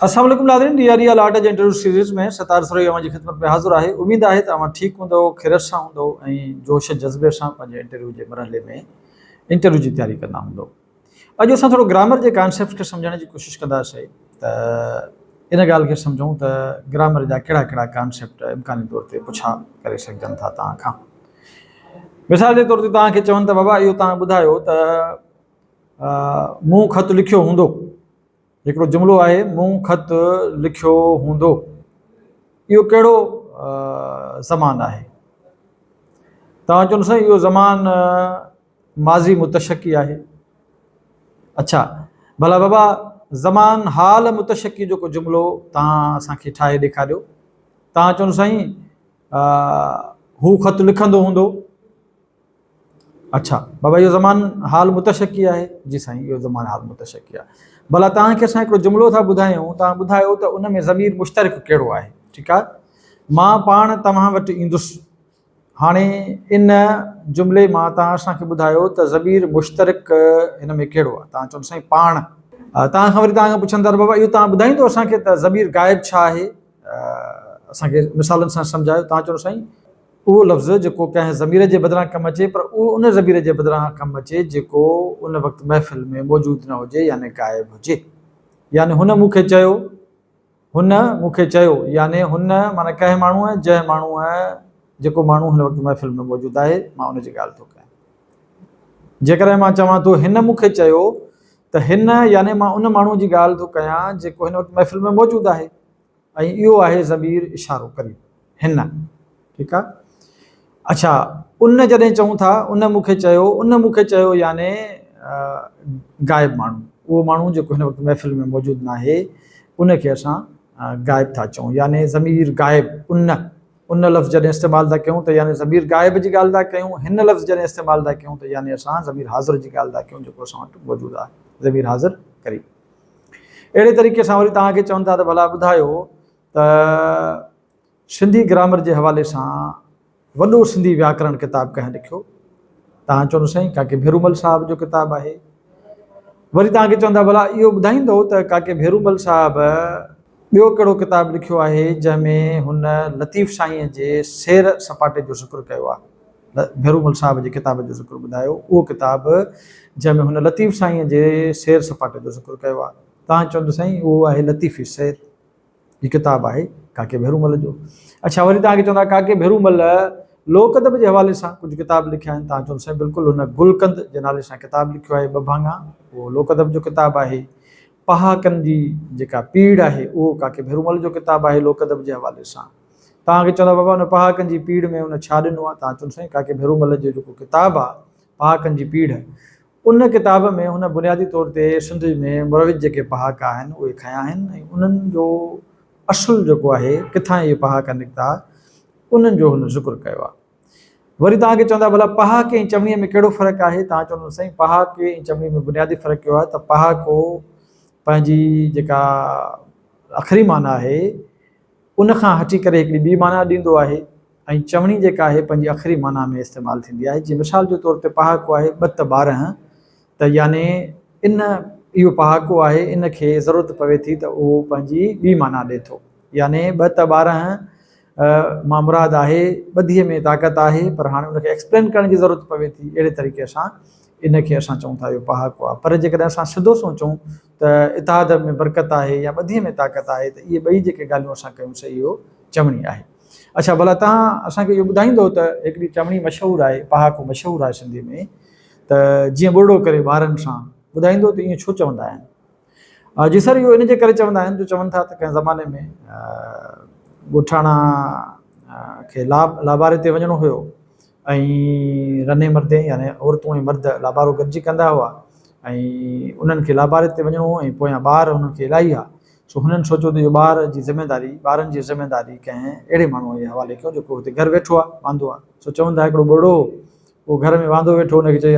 السلام عليڪم ناظرين ڊي آر اي آل آرٽ جي انٽرويو سيريز ۾ ستار سروهي اوهان جي خدمت ۾ حاضر آهي. اميد آهي ته اوهان ٺيڪ هوندؤ، خيريت سان هوندؤ ۽ جوش جذبي سان پنهنجي انٽرويو جي مرحلي ۾ انٽرويو جي تياري ڪندا هوندؤ. اڄ اسان ٿورو گرامر جي ڪانسيپٽس کي سمجهڻ جي ڪوشش ڪنداسين ته ان ڳالهه کي سمجهون ته گرامر جا ڪهڙا ڪهڙا ڪانسيپٽ امڪاني طور تي پڇا ڪري سگهجن ٿا توهان کان. مثال جي طور تي توهان کي چون ته بابا اهو توهان ٻڌايو ته مون خط لکيو هوندو. هڪڙو جملو آهي، مون خط لکيو هوندو. اهو ڪهڙو زمان آهي؟ توهان چوندو سائين اهو زمان ماضي متشڪي آهي. اڇا ڀلا بابا زمان حال متشڪي جو ڪو جملو توهان اسان کي ٺاهي ڏيکاريو. توهان چوندو سائين هو خط لکندو هوندو. اڇا بابا اهو زمان حال متشڪي آهي؟ جي سائين اهو زمان حال متشڪي آهي. ڀلا توهان کي اسان هڪڙو جملو ٿا ٻڌايون توهان ٻڌايو ته ان ۾ ضمير مشترڪ ڪهڙو آهي؟ ٺيڪ آهي مان پاڻ توهان وٽ ايندس. هاڻي ان جملي مان توهان اسان کي ٻڌايو ته ضمير مشترڪ هن ۾ ڪهڙو آهي؟ توهان چوندو سائين پاڻ. توهان کان وري توهان کان پڇن ٿا ته بابا اهو توهان ٻڌائيندو اسان کي ته ضمير غائب ڇا آهي؟ اسان کي مثالن سان سمجهايو. توهان چوندو سائين اهو لفظ جيڪو ڪنهن ضمير جي بدران ڪم اچي پر اهو ان ضمير جي بدران ڪم اچي جيڪو ان وقت محفل ۾ موجود نه هجي يعني غائب هجي. يعني هن مون کي چيو، هن مون کي چيو يعني هن معنيٰ ڪنهن ماڻهوء، جنهن ماڻهوء، جيڪو ماڻهو هن وقت محفل ۾ موجود آهي مان ان جي ڳالهه ٿو ڪيان. جيڪڏهن مان چوان ٿو هن مون کي چيو ته هن يعني مان ان ماڻهوء جي ڳالهه ٿو ڪيان جيڪو هن وقت محفل ۾ موجود آهي. ۽ اهو آهي ضمير اشارو ڪري هن ٺيڪ آ اڇا ان جڏهن چئون ٿا ان مون کي چيو ان مون کي چيو يعني غائب ماڻهو اهو ماڻهو جيڪو هن وقت محفل ۾ موجود ناهي ان کي اسان غائب ٿا چئون يعني ضمير غائب ان ان لفظ جڏهن استعمال ٿا ڪيون ته يعني ضمير غائب جي ڳالهه ٿا ڪيون هن لفظ جڏهن استعمال ٿا ڪيون ته يعني اسان ضمير حاضر جي ڳالهه ٿا ڪيون جيڪو اسان وٽ موجود آهي ضمير حاضر قريب اهڙي طريقي سان وري توهان کي چون ٿا ته ڀلا ٻڌايو ته سنڌي گرامر جي حوالي سان وڏو سنڌي وياڪرڻ ڪتاب ڪنهن لکيو؟ توهان چوندو سائين ڪاڪي ڀيرومل صاحب جو ڪتاب آهي. وري توهان کي چوندا ڀلا اهو ٻڌائيندو ته ڪاڪي ڀيرومل صاحب ٻيو ڪهڙو ڪتاب لکيو آهي جنهن ۾ هن لطيف سائينء جي سير سپاٽي جو ذڪر ڪيو آهي. ڀيرومل صاحب جي ڪتاب جو ذڪر ٻڌايو، اهو ڪتاب جنهن ۾ هن لطيف سائينء جي سير سپاٽي جو ذڪر ڪيو آهي. توهان چوندو سائين اهو آهي لطيفي سير، هي ڪتاب آهي ڪاڪي ڀيرومل جو. اڇا وري توهان کي چوندا ڪاڪي ڀيرومل لوڪ ادب جي حوالي سان ڪجهه ڪتاب لکيا آهن، توهان چوندو سائين بلڪل هن گلقند جي نالي سان ڪتاب لکيو آهي ٻه ڀاڱا، اهو لوڪ ادب جو ڪتاب آهي. پهاڪن جي جيڪا پيڙهه آهي اهو ڪاڪي ڀيرومل جو ڪتاب آهي لوڪ ادب جي حوالي سان. توهان کي چوندا بابا ان پهاڪن جي پيڙهه ۾ ان ڇا ڏنو آهي؟ توهان چوندو سائين ڪاڪي ڀيرومل جو جيڪو ڪتاب آهي پهاڪن جي پيڙهه ان ڪتاب ۾ هن بنيادي طور تي سنڌ ۾ مروج جيڪي پهاڪا آهن اهي کنيا آهن ۽ انهن جو اصل جيڪو آهي ڪٿان اهي پهاڪا نڪتا انهن جو هن ذڪر ڪيو آهي. وري توهان کي چوندا ڀلا پهاڪي ۽ چوڻيء ۾ ڪهڙو فرق آهي؟ توهان چوندو سائين پهاڪي ۽ چوڻيء ۾ بنيادي فرق اهو آهي ته پهاڪو پنهنجي جيڪا اکري معنيٰ آهي ان کان هٽي ڪري هڪڙي ٻي معنيٰ ڏيندو آهي ۽ چوڻي جيڪا آهي پنهنجي اکري معنيٰ ۾ استعمال ٿيندي آهي جيئن مثال جي طور تي پهاڪو آهي ٻه ته 12 ته يعني ان اهو پهاڪو آهي ان کي ضرورت پوي ٿي ته اهو پنهنجي ٻي معنيٰ ڏي ٿو يعني ٻه ته 12 مان مراد آهي ٻڌيء ۾ طاقت آهي پر هاڻي ان کي ايڪسپلين ڪرڻ جي ضرورت پوي ٿي اهڙي طريقي سان ان کي اسان چئون ٿا اهو پهاڪو آهي پر جيڪڏهن اسان سڌو سنئون چئون ته اتحاد ۾ برڪت آهي يا ٻڌيء ۾ طاقت آهي ته اهي ٻئي جيڪي ڳالهيون اسان ڪيون سي اهو چوڻي آهي. اڇا ڀلا توهان اسان کي اهو ٻڌائيندو ته هڪڙي چوڻي مشهور آهي پهاڪو مشهور آهي سنڌي ۾ ته جيئن ٻرڙو ڪري ٻارن سان ٻڌائيندو ته ائين ڇو چوندا آهن؟ جي سر اهو ان جي ڪري چوندا آهن جو چون ٿا ته ڪنهن زماني ۾ ڳوٺاڻا کي لاباري تي وڃڻو هيو ۽ رني مردي يعني عورتون ۽ مرد لابارو گڏجي ڪندا هئا ۽ انهن کي لاباري تي وڃڻو هو ۽ پويان ٻار انهن کي الاهي هئا سو هنن سوچيو ته اهو ٻار جي ذميداري ٻارن جي ذميداري ڪنهن اهڙي ماڻهوء جي حوالي ڪيون جيڪو هتي گهر ويٺو آهي واندو آهي سو چون ٿا هڪڙو ٻرڙو هو اهو گهر ۾ واندو ويٺو هن کي چئي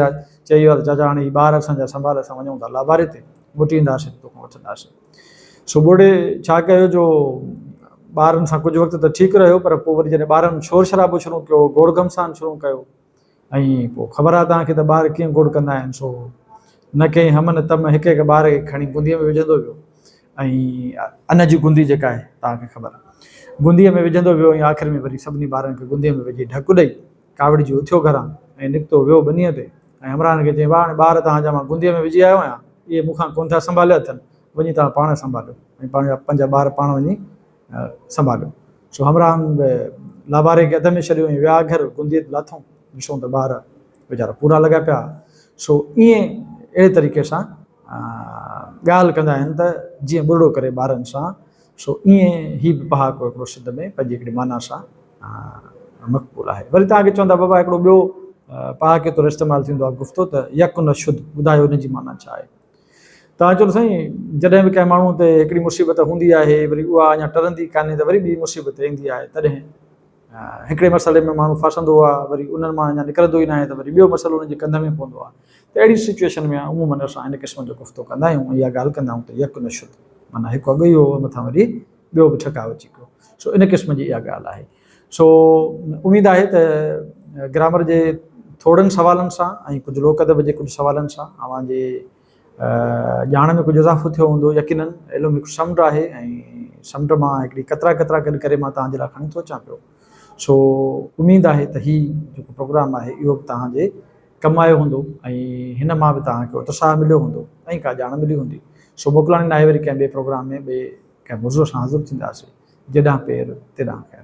چئي ويو آهي ته چاچا هاڻي هي ٻار اسان جا سنڀال اسان وڃون ٿا لاباري تي موٽي اينداسين توکان وٺنداسين. سو ٻوڙي ڇا ڪيو جو ٻارن سان ڪجهه وقت ته ٺيڪ رهيو پر پوء وري جڏهن ٻارن شور شرابو شروع ڪيو گوڙ گهمسان شروع ڪيو ۽ پوء خبر آهي توهان کي ته ٻار ڪيئن گوڙ ڪندا آهن سو نه ڪنهن هم نه تم هڪ هڪ ٻار کي کڻي گونديء ۾ وجهندو ويو. ۽ ان جي گوندي جيڪا آهي توهان کي خبر آهي. گونديء ۾ وجهندو ويو ۽ آخر ۾ وري سڀني ٻارن کي گونديء ۾ وجهي ڍڪ ڏئي ڪاوڙجي اٿيو گهران ۽ نڪتو ويو ٻنيء تي ۽ همراهن کي چيائين، واهه هاڻي ٻار توهان جا مان گونديء ۾ وجهي آيو آهيان، اهي مون کان ڪونه ٿا سنڀاليا اٿن، وڃي توهان پاڻ سنڀاليو ۽ پنهنجا پنهنجا ٻار پاڻ وڃي سنڀاليو. سو همراهن به لاباري کي اڌ ۾ ڇڏيو ۽ ويا گهر، گونديء تي لاٿئون، ڏسون ته ٻار ويچارا پورا لڳا پيا. سو ائين اهڙي طريقي سان ڳالهه ڪندا آهن ته جيئن ٻرڙو ڪري ٻارن سان، سو ائين هي به پهاڪو هڪڙو سنڌ ۾ پنهنجي هڪڙي معنيٰ سان مقبول آهي. وري توهان کي چوندا بابا هڪڙو ٻيو پهاڪي طور استعمال ٿيندو آهي گفتو ته يڪ نه شد، ٻڌايو ان جي معنيٰ ڇا آهي؟ توهان چوندو سائين جڏهن به ڪنهن ماڻهو تي هڪڙي مصيبت هوندي آهي وري اها اڃا ٽرندي ڪانهي ته وري ٻي مصيبت ايندي آهي تڏهن هڪڙي مسئلي ۾ ماڻهو ڦاسندو آهي وري انهن مان اڃا نڪرندو ئي ناهي ته وري ٻيو مسئلو ان جي ڪنڌ ۾ پوندو آهي ته اهڙي سچويشن ۾ عمومن اسان ان قسم جو گفتو ڪندا آهيون ۽ اها ڳالهه ڪندا آهيون ته يڪ نه شد معنيٰ هڪ اڳ ئي هو مٿان وري ٻيو به ٺڪاء اچي پيو سو ان قسم جي اها ڳالهه آهي سو اميد آهي ته گرامر جي ٿورن سوالن سان ۽ ڪجهه لوڪ ادب جي ڪجهه سوالن سان اوهان جي ڄاڻ ۾ ڪجهه اضافو ٿيو هوندو يقينن علم هڪ سمنڊ آهي ۽ سمنڊ مان هڪڙي قطرا قطرا گڏ ڪري مان توهان جي لاء کڻي ٿو اچان پيو سو اميد آهي ته هي جيڪو پروگرام آهي اهو به توهان جي ڪم آيو هوندو ۽ هن مان به توهان کي اتساهه مليو هوندو ۽ ڪا ڄاڻ ملي هوندي سو موڪلاڻي ناهي وري ڪنهن ٻئي پروگرام ۾ ٻئي ڪنهن موضوع سان حاضر ٿينداسين جيڏانهن پير تيڏانهن خير.